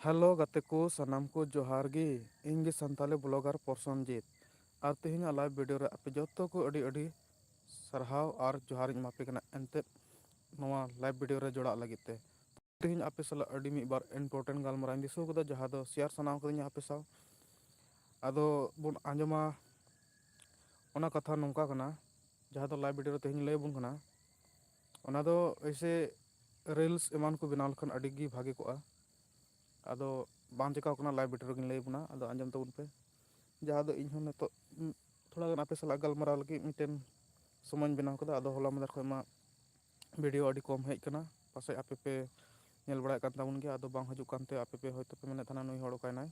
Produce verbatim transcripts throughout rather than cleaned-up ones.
Hello ᱜᱟᱛᱮ ᱠᱚ, ᱥᱟᱱᱟᱢ ᱠᱚ ᱡᱚᱦᱟᱨ ᱜᱮ᱾ ᱤᱧ ᱜᱮ ᱥᱟᱱᱛᱟᱞᱤ ᱵᱞᱚᱜᱟᱨ ᱯᱨᱚᱥᱚᱱᱡᱤᱛ᱾ ᱟᱨ ᱛᱮᱦᱮᱧᱟᱜ ᱞᱟᱭᱤᱵᱷ ᱵᱷᱤᱰᱤᱭᱳ ᱨᱮ ᱟᱯᱮ ᱡᱚᱛᱚ ᱠᱚ ᱟᱹᱰᱤ ᱟᱹᱰᱤ ᱥᱟᱨᱦᱟᱣ ᱟᱨ ᱡᱚᱦᱟᱨ ᱤᱧ ᱮᱢᱟ ᱯᱮ ᱠᱟᱱᱟ᱾ ᱮᱱᱛᱮᱫ ᱱᱚᱣᱟ ᱞᱟᱭᱤᱵᱷ ᱵᱷᱤᱰᱤᱭᱳ ᱨᱮ ᱡᱚᱲᱟᱜ ᱞᱟᱹᱜᱤᱫ ᱛᱮ ᱛᱮᱦᱮᱧ ᱟᱯᱮ ᱥᱟᱞᱟᱜ ᱟᱹᱰᱤ ᱢᱤᱫ ᱵᱟᱨ ᱤᱢᱯᱚᱨᱴᱮᱱᱴ ᱜᱟᱞᱢᱟᱨᱟᱣ ᱤᱧ ᱫᱤᱥᱟᱹᱣ ᱠᱟᱫᱟ, ᱡᱟᱦᱟᱸ ᱫᱚ ᱥᱮᱭᱟᱨ ᱥᱟᱱᱟᱣ ᱠᱟᱫᱤᱧᱟ ᱟᱯᱮ ᱥᱟᱶ᱾ ᱟᱫᱚ ᱵᱚᱱ ᱟᱸᱡᱚᱢᱟ ᱚᱱᱟ ᱠᱟᱛᱷᱟ ᱱᱚᱝᱠᱟ ᱠᱟᱱᱟ, ᱡᱟᱦᱟᱸ ᱫᱚ ᱞᱟᱭᱤᱵᱷ ᱵᱷᱤᱰᱤᱭᱳ ᱨᱮ ᱛᱮᱦᱮᱧ ᱞᱟᱹᱭ ᱟᱵᱚᱱ ᱠᱟᱱᱟ᱾ ᱚᱱᱟ ᱫᱚ ᱮᱭᱥᱮ ᱨᱤᱞᱥ ᱮᱢᱟᱱ ᱠᱚ ᱵᱮᱱᱟᱣ ᱞᱮᱠᱷᱟᱱ ᱟᱹᱰᱤ ᱜᱮ ᱵᱷᱟᱜᱮ ᱠᱚᱜᱼᱟ᱾ ᱟᱫᱚ ᱵᱟᱝ ᱪᱮᱠᱟᱣ ᱠᱟᱱᱟ, ᱞᱟᱭᱤᱵᱷ ᱵᱷᱤᱰᱤᱭᱳ ᱨᱮᱜᱤᱧ ᱞᱟᱹᱭ ᱟᱵᱚᱱᱟ᱾ ᱟᱫᱚ ᱟᱸᱡᱚᱢ ᱛᱟᱵᱚᱱ ᱯᱮ, ᱡᱟᱦᱟᱸ ᱫᱚ ᱤᱧ ᱦᱚᱸ ᱱᱤᱛᱚᱜ ᱩᱸ, ᱛᱷᱚᱲᱟ ᱜᱟᱱ ᱟᱯᱮ ᱥᱟᱞᱟᱜ ᱜᱟᱞᱢᱟᱨᱟᱣ ᱞᱟᱹᱜᱤᱫ ᱢᱤᱫᱴᱮᱱ ᱥᱚᱢᱚᱭᱤᱧ ᱵᱮᱱᱟᱣ ᱠᱟᱫᱟ᱾ ᱟᱫᱚ ᱦᱚᱞᱟ ᱢᱟᱫᱷᱮᱨ ᱠᱷᱚᱱ ᱢᱟ ᱵᱷᱤᱰᱤᱭᱳ ᱟᱹᱰᱤ ᱠᱚᱢ ᱦᱮᱡ ᱠᱟᱱᱟ, ᱯᱟᱥᱮᱡ ᱟᱯᱮ ᱯᱮ ᱧᱮᱞ ᱵᱟᱲᱟᱭᱮᱫ ᱠᱟᱱ ᱛᱟᱵᱚᱱ ᱜᱮᱭᱟ᱾ ᱟᱫᱚ ᱵᱟᱝ ᱦᱤᱡᱩᱜ ᱠᱟᱱᱛᱮ ᱟᱯᱮ ᱯᱮ ᱦᱚᱭᱛᱳ ᱯᱮ ᱢᱮᱱᱮᱫ ᱛᱟᱦᱮᱱᱟ, "ᱱᱩᱭ ᱦᱚᱲ ᱚᱠᱟᱭᱱᱟᱭ?"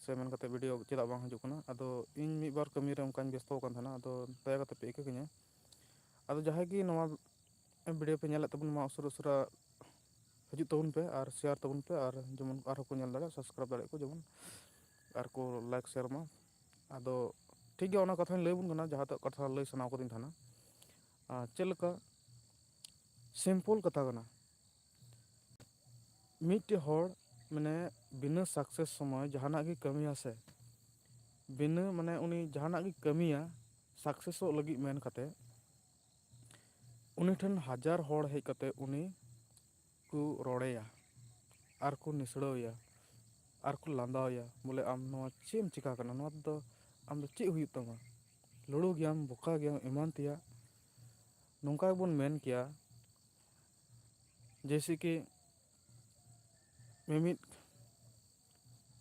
ᱥᱮ ᱢᱮᱱ ᱠᱟᱛᱮ ᱵᱷᱤᱰᱤᱭᱳ ᱪᱮᱫᱟᱜ ᱵᱟᱝ ᱦᱤᱡᱩᱜ ᱠᱟᱱᱟ? ᱟᱫᱚ ᱤᱧ ᱢᱤᱫ ᱵᱟᱨ ᱠᱟᱹᱢᱤ ᱨᱮ ᱚᱱᱠᱟᱧ ᱵᱮᱥᱛᱚ ᱟᱠᱟᱱ ᱛᱟᱦᱮᱱᱟ, ᱟᱫᱚ ᱫᱟᱭᱟ ᱠᱟᱛᱮ ᱯᱮ ᱤᱠᱟᱹ ᱠᱟᱹᱧᱟ᱾ ᱟᱫᱚ ᱡᱟᱦᱟᱸᱭ ᱜᱮ ᱱᱚᱣᱟ ᱵᱷᱤᱰᱤᱭᱳ ᱯᱮ ᱧᱮᱞᱮᱫ ᱛᱟᱵᱚᱱ ᱢᱟ, ᱩᱥᱟᱹᱨᱟ ᱩᱥᱟᱹᱨᱟ ᱦᱤᱡᱩᱜ ᱛᱟᱵᱚᱱ ᱯᱮ ᱟᱨ ᱥᱮᱭᱟᱨ ᱛᱟᱵᱚᱱ ᱯᱮ, ᱟᱨ ᱡᱮᱢᱚᱱ ᱟᱨᱦᱚᱸ ᱠᱚ ᱧᱮᱞ ᱫᱟᱲᱮᱭᱟᱜ, ᱥᱟᱵᱥᱠᱨᱟᱭᱤᱵ ᱫᱟᱲᱮᱭᱟᱜ ᱠᱚ ᱡᱮᱢᱚᱱ, ᱟᱨ ᱠᱚ ᱞᱟᱭᱤᱠ ᱥᱮᱭᱟᱨ ᱢᱟ᱾ ᱟᱫᱚ ᱴᱷᱤᱠ ᱜᱮᱭᱟ, ᱚᱱᱟ ᱠᱟᱛᱷᱟᱧ ᱞᱟᱹᱭ ᱟᱵᱚᱱ ᱠᱟᱱᱟ, ᱡᱟᱦᱟᱸᱴᱟᱜ ᱠᱟᱛᱷᱟ ᱞᱟᱹᱭ ᱥᱟᱱᱟᱣ ᱠᱟᱫᱤᱧ ᱛᱟᱦᱮᱱᱟ᱾ ᱟᱨ ᱪᱮᱫ ᱞᱮᱠᱟ ᱥᱤᱢᱯᱚᱞ ᱠᱟᱛᱷᱟ ᱠᱟᱱᱟ, ᱢᱤᱫᱴᱮᱡ ᱦᱚᱲ ᱢᱟᱱᱮ ᱵᱤᱱᱟᱹ ᱥᱟᱠᱥᱮᱥ ᱥᱚᱢᱚᱭ ᱡᱟᱦᱟᱱᱟᱜ ᱜᱮ ᱠᱟᱹᱢᱤᱭᱟ ᱥᱮ, ᱵᱤᱱᱟᱹ ᱢᱟᱱᱮ ᱩᱱᱤ ᱡᱟᱦᱟᱱᱟᱜ ᱜᱮ ᱠᱟᱹᱢᱤᱭᱟ ᱥᱟᱠᱥᱮᱥᱚᱜ ᱞᱟᱹᱜᱤᱫ ᱢᱮᱱ ᱠᱟᱛᱮ, ᱩᱱᱤ ᱴᱷᱮᱱ ᱦᱟᱡᱟᱨ ᱦᱚᱲ ᱦᱮᱡ ᱠᱟᱛᱮ ᱩᱱᱤ ᱠᱚ ᱨᱚᱲᱮᱭᱟ ᱟᱨ ᱠᱚ ᱱᱤᱥᱲᱟᱹᱣᱮᱭᱟ ᱟᱨ ᱠᱚ ᱞᱟᱸᱫᱟᱣᱮᱭᱟ, ᱵᱚᱞᱮ, "ᱟᱢ ᱱᱚᱣᱟ ᱪᱮᱫ ᱮᱢ ᱪᱤᱠᱟ ᱠᱟᱱᱟ? ᱱᱚᱣᱟ ᱛᱮᱫᱚ ᱟᱢ ᱫᱚ ᱪᱮᱫ ᱦᱩᱭᱩᱜ ᱛᱟᱢᱟ? ᱞᱩᱲᱩ ᱜᱮᱭᱟᱢ, ᱵᱚᱠᱟ ᱜᱮᱭᱟᱢ", ᱮᱢᱟᱱ ᱛᱮᱭᱟᱜ᱾ ᱱᱚᱝᱠᱟ ᱜᱮᱵᱚᱱ ᱢᱮᱱ ᱠᱮᱭᱟ, ᱡᱮᱭᱥᱮ ᱠᱤ ᱢᱤᱢᱤᱫ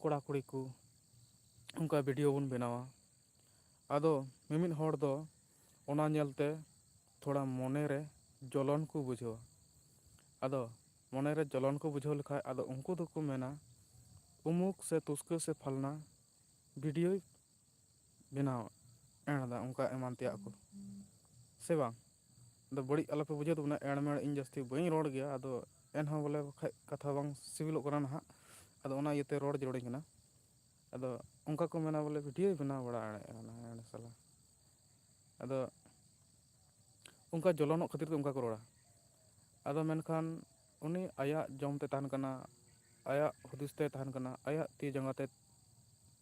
ᱠᱚᱲᱟ ᱠᱩᱲᱤ ᱠᱚ ᱚᱱᱠᱟ ᱵᱷᱤᱰᱤᱭᱳ ᱵᱚᱱ ᱵᱮᱱᱟᱣᱟ, ᱟᱫᱚ ᱢᱤᱢᱤᱫ ᱦᱚᱲ ᱫᱚ ᱚᱱᱟ ᱧᱮᱞᱛᱮ ᱛᱷᱚᱲᱟ ᱢᱚᱱᱮ ᱨᱮ ᱡᱚᱞᱚᱱ ᱠᱚ ᱵᱩᱡᱷᱟᱹᱣᱟ᱾ ᱟᱫᱚ ᱢᱚᱱᱮ ᱨᱮ ᱡᱚᱞᱚᱱ ᱠᱚ ᱵᱩᱡᱷᱟᱹᱣ ᱞᱮᱠᱷᱟᱡ, ᱟᱫᱚ ᱩᱱᱠᱩ ᱫᱚᱠᱚ ᱢᱮᱱᱟ, "ᱩᱢᱩᱠ ᱥᱮ ᱛᱩᱥᱠᱟᱹ ᱥᱮ ᱯᱷᱟᱞᱱᱟ ᱵᱷᱤᱰᱤᱭᱳᱭ ᱵᱮᱱᱟᱣ ᱮᱸᱲ ᱮᱫᱟ", ᱚᱱᱠᱟ ᱮᱢᱟᱱ ᱛᱮᱭᱟᱜ ᱠᱚ, ᱥᱮ ᱵᱟᱝ? ᱟᱫᱚ ᱵᱟᱹᱲᱤᱡ ᱟᱞᱚᱯᱮ ᱵᱩᱡᱷᱟᱹᱣ ᱛᱟᱵᱚᱱᱟ, ᱮᱸᱲ ᱢᱮᱸᱲ ᱤᱧ ᱡᱟᱹᱥᱛᱤ ᱵᱟᱹᱧ ᱨᱚᱲ ᱜᱮᱭᱟ, ᱟᱫᱚ ᱮᱱᱦᱚᱸ ᱵᱚᱞᱮ ᱵᱟᱠᱷᱟᱡ ᱠᱟᱛᱷᱟ ᱵᱟᱝ ᱥᱤᱵᱤᱞᱚᱜ ᱠᱟᱱᱟ ᱱᱟᱦᱟᱜ, ᱟᱫᱚ ᱚᱱᱟ ᱤᱭᱟᱹᱛᱮ ᱨᱚᱲ ᱡᱟᱹᱨᱩᱲᱤᱧ ᱠᱟᱱᱟ᱾ ᱟᱫᱚ ᱚᱱᱠᱟ ᱠᱚ ᱢᱮᱱᱟ ᱵᱚᱞᱮ, "ᱵᱷᱤᱰᱤᱭᱳᱭ ᱵᱮᱱᱟᱣ ᱵᱟᱲᱟ ᱟᱲᱮ ᱠᱟᱱᱟ ᱮᱸᱲ ᱥᱟᱞᱟ", ᱟᱫᱚ ᱚᱱᱠᱟ ᱡᱚᱞᱚᱱᱚᱜ ᱠᱷᱟᱹᱛᱤᱨ ᱛᱮ ᱚᱱᱠᱟ ᱠᱚ ᱨᱚᱲᱟ᱾ ᱟᱫᱚ ᱢᱮᱱᱠᱷᱟᱱ ᱩᱱᱤ ᱟᱭᱟᱜ ᱡᱚᱢ ᱛᱮ ᱛᱟᱦᱮᱱ ᱠᱟᱱᱟ, ᱟᱭᱟᱜ ᱦᱩᱫᱤᱥ ᱛᱮ ᱛᱟᱦᱮᱱ ᱠᱟᱱᱟ, ᱟᱭᱟᱜ ᱛᱤ ᱡᱟᱸᱜᱟ ᱛᱮ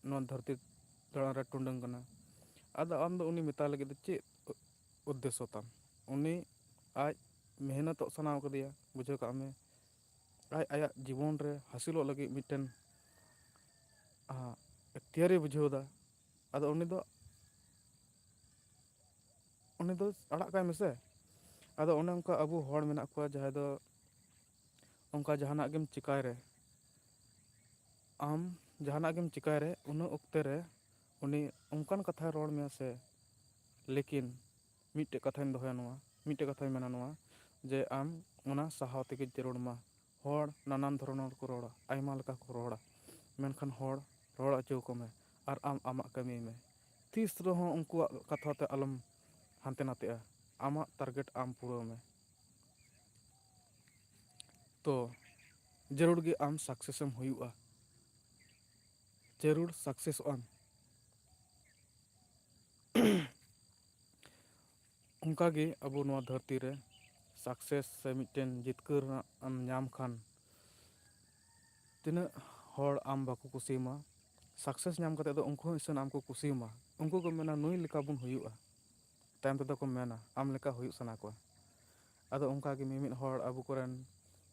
ᱱᱚᱣᱟ ᱫᱷᱟᱹᱨᱛᱤ ᱫᱟᱬᱟᱱ ᱨᱮ ᱴᱩᱰᱟᱹᱝ ᱠᱟᱱᱟ᱾ ᱟᱫᱚ ᱟᱢ ᱫᱚ ᱩᱱᱤ ᱢᱮᱛᱟᱭ ᱞᱟᱹᱜᱤᱫ ᱫᱚ ᱪᱮᱫ ᱩᱫᱽᱫᱮᱥᱥᱚ ᱛᱟᱢ? ᱩᱱᱤ ᱟᱡ ᱢᱮᱦᱱᱚᱛᱚᱜ ᱥᱟᱱᱟᱣ ᱠᱟᱫᱮᱭᱟ, ᱵᱩᱡᱷᱟᱹᱣ ᱠᱟᱜ ᱢᱮ, ᱟᱡ ᱟᱭᱟᱜ ᱡᱤᱵᱚᱱ ᱨᱮ ᱦᱟᱹᱥᱤᱞᱚᱜ ᱞᱟᱹᱜᱤᱫ ᱢᱤᱫᱴᱮᱱ, ᱟᱸ, ᱮᱠᱛᱤᱭᱟᱨᱮ ᱵᱩᱡᱷᱟᱹᱣ ᱮᱫᱟ᱾ ᱟᱫᱚ ᱩᱱᱤ ᱫᱚ, ᱩᱱᱤ ᱫᱚ ᱟᱲᱟᱜ ᱠᱟᱭ ᱢᱮᱥᱮ᱾ ᱟᱫᱚ ᱚᱱᱮ ᱚᱱᱠᱟ ᱟᱵᱚ ᱦᱚᱲ ᱢᱮᱱᱟᱜ ᱠᱚᱣᱟ, ᱡᱟᱦᱟᱸᱭ ᱫᱚ ᱚᱱᱠᱟ ᱡᱟᱦᱟᱱᱟᱜ ᱜᱮᱢ ᱪᱤᱠᱟᱭ ᱨᱮ, ᱟᱢ ᱡᱟᱦᱟᱱᱟᱜ ᱜᱮᱢ ᱪᱤᱠᱟᱭ ᱨᱮ, ᱩᱱᱟᱹᱜ ᱚᱠᱛᱮ ᱨᱮ ᱩᱱᱤ ᱚᱱᱠᱟᱱ ᱠᱟᱛᱷᱟᱭ ᱨᱚᱲ ᱢᱮᱭᱟ ᱥᱮ᱾ ᱞᱮᱠᱤᱱ ᱢᱤᱫᱴᱮᱡ ᱠᱟᱛᱷᱟᱧ ᱫᱚᱦᱚᱭᱟ, ᱱᱚᱣᱟ ᱢᱤᱫᱴᱮᱡ ᱠᱟᱛᱷᱟᱧ ᱢᱮᱱᱟ, ᱱᱚᱣᱟ ᱡᱮ ᱟᱢ ᱚᱱᱟ ᱥᱟᱦᱟᱣ ᱛᱮᱜᱮ ᱡᱟᱹᱨᱩᱲ ᱢᱟ᱾ ᱦᱚᱲ ᱱᱟᱱᱟᱱ ᱫᱷᱚᱨᱚᱱ ᱦᱚᱲ ᱠᱚ ᱨᱚᱲᱟ, ᱟᱭᱢᱟ ᱞᱮᱠᱟ ᱠᱚ ᱨᱚᱲᱟ, ᱢᱮᱱᱠᱷᱟᱱ ᱦᱚᱲ ᱨᱚᱲ ᱦᱚᱪᱚ ᱟᱠᱚ ᱢᱮ ᱟᱨ ᱟᱢ ᱟᱢᱟᱜ ᱠᱟᱹᱢᱤᱭ ᱢᱮ᱾ ᱛᱤᱥ ᱨᱮᱦᱚᱸ ᱩᱱᱠᱩᱣᱟᱜ ᱠᱟᱛᱷᱟ ᱛᱮ ᱟᱞᱚᱢ ᱦᱟᱱᱛᱮ ᱱᱟᱛᱮᱜᱼᱟ, ᱟᱢᱟᱜ ᱴᱟᱨᱜᱮᱴ ᱟᱢ ᱯᱩᱨᱟᱹᱣ ᱢᱮ᱾ ᱛᱚ ᱡᱟᱹᱨᱩᱲ ᱜᱮ ᱟᱢ ᱥᱟᱠᱥᱮᱥ ᱮᱢ ᱦᱩᱭᱩᱜᱼᱟ, ᱡᱟᱹᱨᱩᱲ ᱥᱟᱠᱥᱮᱥᱚᱜ ᱟᱢ᱾ ᱚᱱᱠᱟᱜᱮ ᱟᱵᱚ ᱱᱚᱣᱟ ᱫᱷᱟᱹᱨᱛᱤ ᱨᱮ ᱥᱟᱠᱥᱮᱥ ᱥᱮ ᱢᱤᱫᱴᱮᱱ ᱡᱤᱛᱠᱟᱹᱨ ᱨᱮᱱᱟᱜ ᱮᱢ ᱧᱟᱢ ᱠᱷᱟᱱ, ᱛᱤᱱᱟᱹᱜ ᱦᱚᱲ ᱟᱢ ᱵᱟᱠᱚ ᱠᱩᱥᱤᱭᱟᱢᱟ, ᱥᱟᱠᱥᱮᱥ ᱧᱟᱢ ᱠᱟᱛᱮ ᱫᱚ ᱩᱱᱠᱩ ᱦᱚᱸ ᱤᱥᱟᱹᱱ ᱟᱢ ᱠᱚ ᱠᱩᱥᱤᱭᱟᱢᱟ᱾ ᱩᱱᱠᱩ ᱠᱚ ᱢᱮᱱᱟ, "ᱱᱩᱭ ᱞᱮᱠᱟ ᱵᱚᱱ ᱦᱩᱭᱩᱜᱼᱟ", ᱛᱟᱭᱚᱢ ᱛᱮᱫᱚ ᱠᱚ ᱢᱮᱱᱟ ᱟᱢ ᱞᱮᱠᱟ ᱦᱩᱭᱩᱜ ᱥᱟᱱᱟ ᱠᱚᱣᱟ᱾ ᱟᱫᱚ ᱚᱱᱠᱟᱜᱮ ᱢᱤᱢᱤᱫ ᱦᱚᱲ ᱟᱵᱚ ᱠᱚᱨᱮᱱ,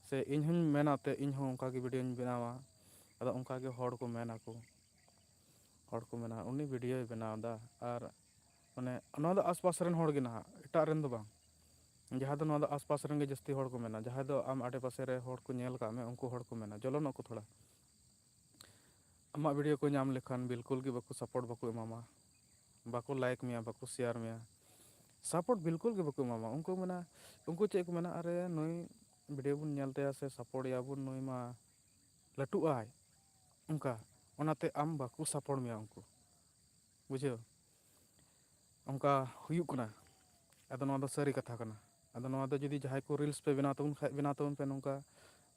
ᱥᱮ ᱤᱧ ᱦᱚᱸᱧ ᱢᱮᱱᱟ ᱛᱮ ᱤᱧ ᱦᱚᱸ ᱚᱱᱠᱟᱜᱮ ᱵᱷᱤᱰᱤᱭᱳᱧ ᱵᱮᱱᱟᱣᱟ᱾ ᱟᱫᱚ ᱚᱱᱠᱟᱜᱮ ᱦᱚᱲ ᱠᱚ ᱢᱮᱱᱟᱠᱚ, ᱦᱚᱲ ᱠᱚ ᱢᱮᱱᱟ, "ᱩᱱᱤ ᱵᱷᱤᱰᱤᱭᱳᱭ ᱵᱮᱱᱟᱣ ᱮᱫᱟ", ᱟᱨ ᱢᱟᱱᱮ ᱱᱚᱣᱟ ᱫᱚ ᱟᱥᱯᱟᱥ ᱨᱮᱱ ᱦᱚᱲ ᱜᱮ ᱱᱟᱦᱟᱜ, ᱮᱴᱟᱜ ᱨᱮᱱ ᱫᱚ ᱵᱟᱝ᱾ ᱡᱟᱦᱟᱸ ᱫᱚ ᱱᱚᱣᱟ ᱫᱚ ᱟᱥᱯᱟᱥ ᱨᱮᱱ ᱜᱮ ᱡᱟᱹᱥᱛᱤ ᱦᱚᱲ ᱠᱚ ᱢᱮᱱᱟ, ᱡᱟᱦᱟᱸᱭ ᱫᱚ ᱟᱢ ᱟᱰᱮ ᱯᱟᱥᱮ ᱨᱮ ᱦᱚᱲ ᱠᱚ ᱧᱮᱞ ᱠᱟᱜ ᱢᱮ, ᱩᱱᱠᱩ ᱦᱚᱲ ᱠᱚ ᱢᱮᱱᱟ, ᱡᱚᱞᱚᱱᱚᱜ ᱠᱚ ᱛᱷᱚᱲᱟ᱾ ᱟᱢᱟᱜ ᱵᱷᱤᱰᱤᱭᱳ ᱠᱚ ᱧᱟᱢ ᱞᱮᱠᱷᱟᱱ ᱵᱤᱞᱠᱩᱞ ᱜᱮ ᱵᱟᱠᱚ ᱥᱟᱯᱳᱨᱴ ᱵᱟᱠᱚ ᱮᱢᱟᱢᱟ, ᱵᱟᱠᱚ ᱞᱟᱭᱤᱠ ᱢᱮᱭᱟ, ᱵᱟᱠᱚ ᱥᱮᱭᱟᱨ ᱢᱮᱭᱟ, ᱥᱟᱯᱳᱨᱴ ᱵᱤᱞᱠᱩᱞ ᱜᱮ ᱵᱟᱠᱚ ᱮᱢᱟᱢᱟ᱾ ᱩᱱᱠᱩ ᱢᱮᱱᱟ, ᱩᱱᱠᱩ ᱪᱮᱫ ᱠᱚ ᱢᱮᱱᱟ, "ᱟᱨᱮ, ᱱᱩᱭ ᱵᱷᱤᱰᱤᱭᱳ ᱵᱚᱱ ᱧᱮᱞ ᱛᱟᱭᱟ ᱥᱮ ᱥᱟᱯᱳᱨᱴ ᱮᱭᱟ ᱵᱚᱱ, ᱱᱩᱭ ᱢᱟ ᱞᱟᱹᱴᱩᱜ ᱟᱭ", ᱚᱱᱠᱟ᱾ ᱚᱱᱟᱛᱮ ᱟᱢ ᱵᱟᱠᱚ ᱥᱟᱯᱳᱨᱴ ᱢᱮᱭᱟ ᱩᱱᱠᱩ, ᱵᱩᱡᱷᱟᱹᱣ᱾ ᱚᱱᱠᱟ ᱦᱩᱭᱩᱜ ᱠᱟᱱᱟ᱾ ᱟᱫᱚ ᱱᱚᱣᱟ ᱫᱚ ᱥᱟᱹᱨᱤ ᱠᱟᱛᱷᱟ ᱠᱟᱱᱟ᱾ ᱟᱫᱚ ᱱᱚᱣᱟ ᱫᱚ ᱡᱩᱫᱤ ᱡᱟᱦᱟᱸᱭ ᱠᱚ ᱨᱤᱞᱥ ᱯᱮ ᱵᱮᱱᱟᱣ ᱛᱟᱵᱚᱱ ᱠᱷᱟᱡ, ᱵᱮᱱᱟᱣ ᱛᱟᱵᱚᱱ ᱯᱮ ᱱᱚᱝᱠᱟ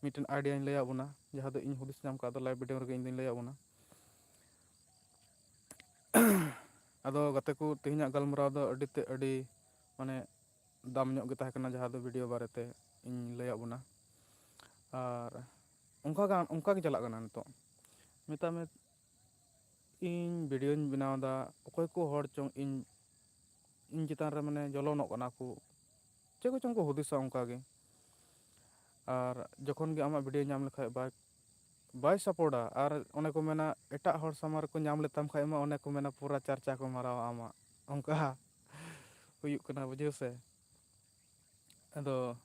ᱢᱤᱫᱴᱮᱱ ᱟᱭᱰᱤᱭᱟᱧ ᱞᱟᱹᱭᱟᱫ ᱵᱚᱱᱟ, ᱡᱟᱦᱟᱸ ᱫᱚ ᱤᱧ ᱦᱩᱫᱤᱥ ᱧᱟᱢ ᱠᱟᱜ ᱫᱚ ᱞᱟᱭᱤᱵᱷ ᱵᱷᱤᱰᱤᱭᱳ ᱨᱮᱜᱮ ᱤᱧ ᱫᱚᱧ ᱞᱟᱹᱭᱟᱫ ᱵᱚᱱᱟ᱾ ᱟᱫᱚ ᱜᱟᱛᱮ ᱠᱚ, ᱛᱮᱦᱮᱧᱟᱜ ᱜᱟᱞᱢᱟᱨᱟᱣ ᱫᱚ ᱟᱹᱰᱤ ᱛᱮ ᱟᱹᱰᱤ, ᱢᱟᱱᱮ, ᱫᱟᱢ ᱧᱚᱜ ᱜᱮ ᱛᱟᱦᱮᱸ ᱠᱟᱱᱟ, ᱡᱟᱦᱟᱸ ᱫᱚ ᱵᱷᱤᱰᱤᱭᱳ ᱵᱟᱨᱮᱛᱮ ᱤᱧ ᱞᱟᱹᱭᱟᱫ ᱵᱚᱱᱟ᱾ ᱟᱨ ᱚᱱᱠᱟ ᱜᱮ, ᱚᱱᱠᱟ ᱜᱮ ᱪᱟᱞᱟᱜ ᱠᱟᱱᱟ ᱱᱤᱛᱚᱜ᱾ ᱢᱮᱛᱟᱜ ᱢᱮ, ᱤᱧ ᱵᱷᱤᱰᱤᱭᱳᱧ ᱵᱮᱱᱟᱣ ᱮᱫᱟ, ᱚᱠᱚᱭ ᱠᱚ ᱦᱚᱲ ᱪᱚᱝ ᱤᱧ, ᱤᱧ ᱪᱮᱛᱟᱱ ᱨᱮ ᱢᱟᱱᱮ ᱡᱚᱞᱚᱱᱚᱜ ᱠᱟᱱᱟ ᱠᱚ, ᱪᱮᱫ ᱠᱚᱪᱚᱝ ᱠᱚ ᱦᱩᱫᱤᱥᱟ ᱚᱱᱠᱟ ᱜᱮ᱾ ᱟᱨ ᱡᱚᱠᱷᱚᱱ ᱜᱮ ᱟᱢᱟᱜ ᱵᱷᱤᱰᱤᱭᱳ ᱧᱟᱢ ᱞᱮᱠᱷᱟᱡ ᱵᱟᱭ, ᱵᱟᱭ ᱥᱟᱯᱳᱨᱴᱟ᱾ ᱟᱨ ᱚᱱᱮ ᱠᱚ ᱢᱮᱱᱟ, ᱮᱴᱟᱜ ᱦᱚᱲ ᱥᱟᱢᱟᱝ ᱨᱮᱠᱚ ᱧᱟᱢ ᱞᱮᱛᱟᱢ ᱠᱷᱟᱡ ᱢᱟ, ᱚᱱᱮ ᱠᱚ ᱢᱮᱱᱟ, ᱯᱩᱨᱟ ᱪᱟᱨᱪᱟ ᱠᱚ ᱢᱟᱨᱟᱣᱟ ᱟᱢᱟᱜ, ᱚᱱᱠᱟ ᱦᱩᱭᱩᱜ ᱠᱟᱱᱟ, ᱵᱩᱡᱷᱟᱹᱣ ᱥᱮ᱾ ᱟᱫᱚ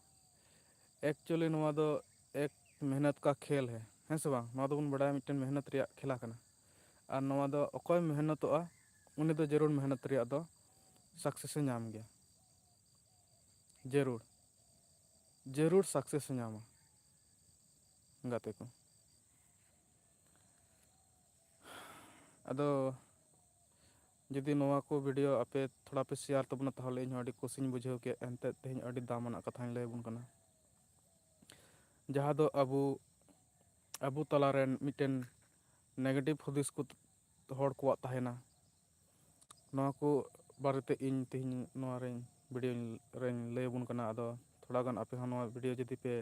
actually ᱱᱚᱣᱟ ᱫᱚ ᱮᱠ ᱢᱮᱦᱱᱚᱛ ᱠᱟ ᱠᱷᱮᱞ ᱦᱮ, ᱦᱮᱸ ᱥᱮ ᱵᱟᱝ? ᱱᱚᱣᱟ ᱫᱚᱵᱚᱱ ᱵᱟᱲᱟᱭᱟ ᱢᱤᱫᱴᱮᱱ ᱢᱮᱦᱱᱚᱛ ᱨᱮᱭᱟᱜ ᱠᱷᱮᱞᱟ ᱠᱟᱱᱟ᱾ ᱟᱨ ᱱᱚᱣᱟ ᱫᱚ ᱚᱠᱚᱭ ᱢᱮᱦᱱᱚᱛᱚᱜᱼᱟ, ᱩᱱᱤ ᱫᱚ ᱡᱟᱹᱨᱩᱲ ᱢᱮᱦᱱᱚᱛ ᱨᱮᱭᱟᱜ ᱫᱚ ᱥᱟᱠᱥᱮᱥᱮ ᱧᱟᱢ ᱜᱮᱭᱟ᱾ ᱡᱟᱹᱨᱩᱲ, ᱡᱟᱹᱨᱩᱲ ᱥᱟᱠᱥᱮᱥᱮ ᱧᱟᱢᱟ, ᱜᱟᱛᱮ ᱠᱚ᱾ ᱟᱫᱚ ᱡᱩᱫᱤ ᱱᱚᱣᱟ ᱠᱚ ᱵᱷᱤᱰᱤᱭᱳ ᱟᱯᱮ ᱛᱷᱚᱲᱟ ᱯᱮ ᱥᱮᱭᱟᱨ ᱛᱟᱵᱚᱱᱟ, ᱛᱟᱦᱚᱞᱮ ᱤᱧᱦᱚᱸ ᱟᱹᱰᱤ ᱠᱩᱥᱤᱧ ᱵᱩᱡᱷᱟᱹᱣ ᱠᱮᱭᱟ᱾ ᱮᱱᱛᱮᱫ ᱛᱮᱦᱮᱧ ᱟᱹᱰᱤ ᱫᱟᱢᱟᱱᱟᱜ ᱠᱟᱛᱷᱟᱧ ᱞᱟᱹᱭ ᱟᱵᱚᱱ ᱠᱟᱱᱟ, ᱡᱟᱦᱟᱸ ᱫᱚ ᱟᱵᱚ, ᱟᱵᱚ ᱛᱟᱞᱟᱨᱮ ᱢᱤᱫᱴᱮᱱ ᱱᱮᱜᱮᱴᱤᱵᱷ ᱦᱩᱫᱤᱥ ᱠᱚ ᱦᱚᱲ ᱠᱚᱣᱟᱜ ᱛᱟᱦᱮᱱᱟ᱾ ᱱᱚᱣᱟ ᱠᱚ ᱵᱟᱨᱮᱛᱮ ᱤᱧ ᱛᱮᱦᱮᱧ ᱱᱚᱣᱟ ᱨᱮᱧ, ᱵᱷᱤᱰᱤᱭᱳ ᱨᱮᱧ ᱞᱟᱹᱭ ᱟᱵᱚᱱ ᱠᱟᱱᱟ᱾ ᱟᱫᱚ ᱛᱷᱚᱲᱟ ᱜᱟᱱ ᱟᱯᱮ ᱦᱚᱸ ᱱᱚᱣᱟ ᱵᱷᱤᱰᱤᱭᱳ ᱡᱩᱫᱤ ᱯᱮ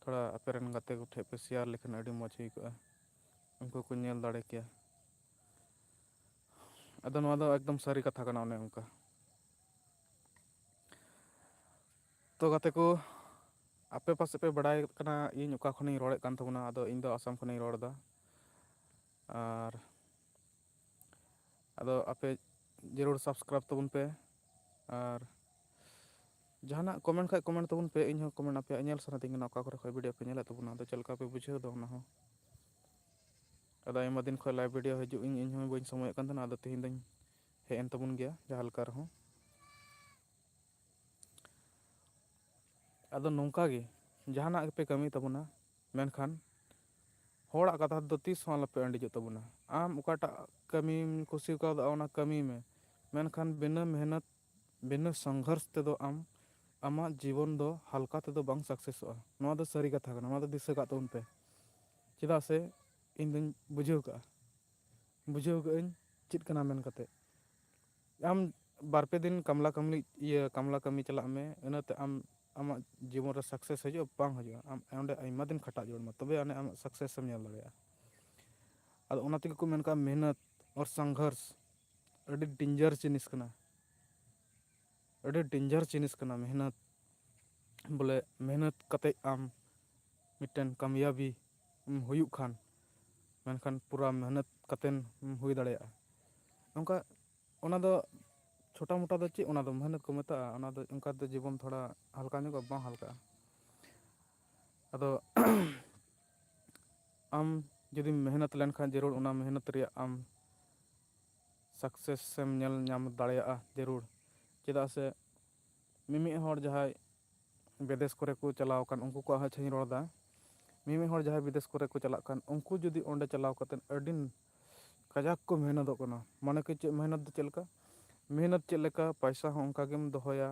ᱛᱷᱚᱲᱟ ᱟᱯᱮ ᱨᱮᱱ ᱜᱟᱛᱮ ᱠᱚ ᱴᱷᱮᱱ ᱯᱮ ᱥᱮᱭᱟᱨ ᱞᱮᱠᱷᱟᱱ ᱟᱹᱰᱤ ᱢᱚᱡᱽ ᱦᱩᱭ ᱠᱚᱜᱼᱟ, ᱩᱱᱠᱩ ᱠᱚ ᱧᱮᱞ ᱫᱟᱲᱮ ᱠᱮᱭᱟ᱾ ᱟᱫᱚ ᱱᱚᱣᱟ ᱫᱚ ᱮᱠᱫᱚᱢ ᱥᱟᱹᱨᱤ ᱠᱟᱛᱷᱟ ᱠᱟᱱᱟ, ᱚᱱᱮ ᱚᱱᱠᱟ᱾ ᱛᱚ ᱜᱟᱛᱮ ᱠᱚ, ᱟᱯᱮ ᱯᱟᱥᱮᱡ ᱯᱮ ᱵᱟᱲᱟᱭ ᱠᱟᱱᱟ ᱤᱧ ᱚᱠᱟ ᱠᱷᱚᱱᱤᱧ ᱨᱚᱲᱮᱫ ᱠᱟᱱ ᱛᱟᱵᱚᱱᱟ᱾ ᱟᱫᱚ ᱤᱧ ᱫᱚ ᱟᱥᱟᱢ ᱠᱷᱚᱱᱤᱧ ᱨᱚᱲ ᱮᱫᱟ᱾ ᱟᱨ ᱟᱫᱚ ᱟᱯᱮ ᱡᱟᱹᱨᱩᱲ subscribe ᱛᱟᱵᱚᱱ ᱯᱮ᱾ ᱟᱨ ᱡᱟᱦᱟᱱᱟᱜ comment ᱠᱷᱟᱡ comment ᱛᱟᱵᱚᱱ ᱯᱮ, ᱤᱧ ᱦᱚᱸ comment ᱟᱯᱮᱭᱟᱜ ᱧᱮᱞ ᱥᱟᱱᱟ ᱛᱤᱧ ᱠᱟᱱᱟ, ᱚᱠᱟ ᱠᱚᱨᱮ ᱠᱷᱚᱡ ᱵᱷᱤᱰᱤᱭᱳ ᱯᱮ ᱧᱮᱞᱮᱫ ᱛᱟᱵᱚᱱᱟ, ᱟᱫᱚ ᱪᱮᱫ ᱞᱮᱠᱟ ᱯᱮ ᱵᱩᱡᱷᱟᱹᱣ ᱮᱫᱟ ᱚᱱᱟ ᱦᱚᱸ᱾ ᱟᱫᱚ ᱟᱭᱢᱟ ᱫᱤᱱ ᱠᱷᱚᱡ live ᱵᱷᱤᱰᱤᱭᱳ ᱦᱤᱡᱩᱜ ᱤᱧ, ᱤᱧ ᱦᱚᱸ ᱵᱟᱹᱧ ᱥᱚᱢᱚᱭᱚᱜ ᱠᱟᱱ ᱛᱟᱦᱮᱱᱟ, ᱟᱫᱚ ᱛᱮᱦᱮᱧ ᱫᱚᱧ ᱦᱮᱡ ᱮᱱ ᱛᱟᱵᱚᱱ ᱜᱮᱭᱟ ᱡᱟᱦᱟᱸ ᱞᱮᱠᱟ ᱨᱮᱦᱚᱸ᱾ ᱟᱫᱚ ᱱᱚᱝᱠᱟ ᱜᱮ ᱡᱟᱦᱟᱱᱟᱜ ᱜᱮᱯᱮ ᱠᱟᱹᱢᱤ ᱛᱟᱵᱚᱱᱟ, ᱢᱮᱱᱠᱷᱟᱱ ᱦᱚᱲᱟᱜ ᱠᱟᱛᱷᱟ ᱛᱮᱫᱚ ᱛᱤᱥ ᱦᱚᱸ ᱟᱞᱚᱯᱮ ᱟᱹᱰᱤᱡᱚᱜ ᱛᱟᱵᱚᱱᱟ᱾ ᱟᱢ ᱚᱠᱟᱴᱟᱜ ᱠᱟᱹᱢᱤᱢ ᱠᱩᱥᱤ ᱠᱟᱣᱫᱟ, ᱚᱱᱟ ᱠᱟᱹᱢᱤ ᱢᱮ, ᱢᱮᱱᱠᱷᱟᱱ ᱵᱤᱱᱟᱹ ᱢᱮᱦᱱᱚᱛ, ᱵᱤᱱᱟᱹ ᱥᱚᱝᱜᱷᱚᱨᱥ ᱛᱮᱫᱚ ᱟᱢ ᱟᱢᱟᱜ ᱡᱤᱵᱚᱱ ᱫᱚ ᱦᱟᱞᱠᱟ ᱛᱮᱫᱚ ᱵᱟᱝ ᱥᱟᱠᱥᱮᱥᱚᱜᱼᱟ᱾ ᱱᱚᱣᱟ ᱫᱚ ᱥᱟᱹᱨᱤ ᱠᱟᱛᱷᱟ ᱠᱟᱱᱟ, ᱱᱚᱣᱟ ᱫᱚ ᱫᱤᱥᱟᱹ ᱠᱟᱜ ᱛᱟᱵᱚᱱ ᱯᱮ᱾ ᱪᱮᱫᱟᱜ ᱥᱮ ᱤᱧ ᱫᱚᱧ ᱵᱩᱡᱷᱟᱹᱣ ᱠᱟᱜᱼᱟ, ᱵᱩᱡᱷᱟᱹᱣ ᱠᱟᱜ ᱟᱹᱧ ᱪᱮᱫ ᱠᱟᱱᱟ ᱢᱮᱱ ᱠᱟᱛᱮ᱾ ᱟᱢ ᱵᱟᱨ ᱯᱮ ᱫᱤᱱ ᱠᱟᱢᱞᱟ ᱠᱟᱹᱢᱞᱤ, ᱤᱭᱟᱹ, ᱠᱟᱢᱞᱟ ᱠᱟᱹᱢᱤ ᱪᱟᱞᱟᱜ ᱢᱮ, ᱤᱱᱟᱹᱛᱮ ᱟᱢ ᱟᱢᱟᱜ ᱡᱤᱵᱚᱱ ᱨᱮ ᱥᱟᱠᱥᱮᱥ ᱦᱤᱡᱩᱜᱼᱟ? ᱵᱟᱝ ᱦᱤᱡᱩᱜᱼᱟ᱾ ᱟᱢ ᱚᱸᱰᱮ ᱟᱭᱢᱟ ᱫᱤᱱ ᱠᱷᱟᱴᱟᱜ ᱡᱟᱹᱨᱩᱲ ᱟᱢᱟ, ᱛᱚᱵᱮ ᱟᱹᱱᱤᱡ ᱟᱢᱟᱜ ᱥᱟᱠᱥᱮᱥ ᱮᱢ ᱧᱮᱞ ᱫᱟᱲᱮᱭᱟᱜᱼᱟ᱾ ᱟᱫᱚ ᱚᱱᱟ ᱛᱮᱜᱮ ᱠᱚ ᱢᱮᱱ ᱠᱟᱜᱼᱟ, ᱢᱮᱦᱱᱚᱛ ᱚᱨ ᱥᱚᱝᱜᱷᱚᱨᱥ ᱟᱹᱰᱤ ᱰᱮᱧᱡᱟᱨ ᱡᱤᱱᱤᱥ ᱠᱟᱱᱟ, ᱟᱹᱰᱤ ᱰᱮᱧᱡᱟᱨ ᱡᱤᱱᱤᱥ ᱠᱟᱱᱟ ᱢᱮᱦᱱᱚᱛ᱾ ᱵᱚᱞᱮ ᱢᱮᱦᱱᱚᱛ ᱠᱟᱛᱮ ᱟᱢ ᱢᱤᱫᱴᱮᱱ ᱠᱟᱢᱭᱟᱵᱤ ᱦᱩᱭᱩᱜ ᱠᱷᱟᱱ, ᱢᱮᱱᱠᱷᱟᱱ ᱯᱩᱨᱟ ᱢᱮᱦᱱᱚᱛ ᱠᱟᱛᱮᱢ ᱦᱩᱭ ᱫᱟᱲᱮᱭᱟᱜᱼᱟ᱾ ᱱᱚᱝᱠᱟ ᱚᱱᱟ ᱫᱚ ᱪᱷᱳᱴᱟ ᱢᱳᱴᱟ ᱫᱚ ᱪᱮᱫ, ᱚᱱᱟ ᱫᱚ ᱢᱮᱦᱱᱚᱛ ᱠᱚ ᱢᱮᱛᱟᱜᱼᱟ᱾ ᱚᱱᱟ ᱫᱚ ᱚᱱᱠᱟ ᱫᱚ ᱡᱤᱵᱚᱱ ᱛᱷᱚᱲᱟ ᱦᱟᱞᱠᱟ ᱧᱚᱜᱚᱜᱼᱟ, ᱵᱟᱝ ᱦᱟᱞᱠᱟᱜᱼᱟ᱾ ᱟᱫᱚ ᱟᱢ ᱡᱩᱫᱤᱢ ᱢᱮᱦᱱᱚᱛ ᱞᱮᱱᱠᱷᱟᱱ ᱡᱟᱹᱨᱩᱲ ᱚᱱᱟ ᱢᱮᱦᱱᱚᱛ ᱨᱮᱭᱟᱜ ᱟᱢ ᱥᱟᱠᱥᱮᱥ ᱮᱢ ᱧᱮᱞ ᱧᱟᱢ ᱫᱟᱲᱮᱭᱟᱜᱼᱟ ᱡᱟᱹᱨᱩᱲ᱾ ᱪᱮᱫᱟᱜ ᱥᱮ ᱢᱤᱢᱤᱫ ᱦᱚᱲ ᱡᱟᱦᱟᱸᱭ ᱵᱤᱫᱮᱥ ᱠᱚᱨᱮ ᱠᱚ ᱪᱟᱞᱟᱣ ᱟᱠᱟᱱ, ᱩᱱᱠᱩ ᱠᱚᱣᱟᱜ ᱦᱚᱸ ᱤᱧ ᱨᱚᱲ ᱮᱫᱟ, ᱢᱤᱢᱤᱫ ᱦᱚᱲ ᱡᱟᱦᱟᱸᱭ ᱵᱤᱫᱮᱥ ᱠᱚᱨᱮ ᱠᱚ ᱪᱟᱞᱟᱜ ᱠᱟᱱ, ᱩᱱᱠᱩ ᱡᱩᱫᱤ ᱚᱸᱰᱮ ᱪᱟᱞᱟᱣ ᱠᱟᱛᱮᱫ ᱟᱹᱰᱤ ᱠᱟᱡᱟᱠ ᱠᱚ ᱢᱮᱦᱱᱚᱛᱚᱜ ᱠᱟᱱᱟ, ᱢᱟᱱᱮ ᱠᱤ ᱪᱮᱫ ᱢᱮᱦᱱᱚᱛ ᱫᱚ ᱪᱮᱫ ᱞᱮᱠᱟ? ᱢᱮᱦᱱᱚᱛ ᱪᱮᱫ ᱞᱮᱠᱟ, ᱯᱚᱭᱥᱟ ᱦᱚᱸ ᱚᱱᱠᱟ ᱜᱮᱢ ᱫᱚᱦᱚᱭᱟ,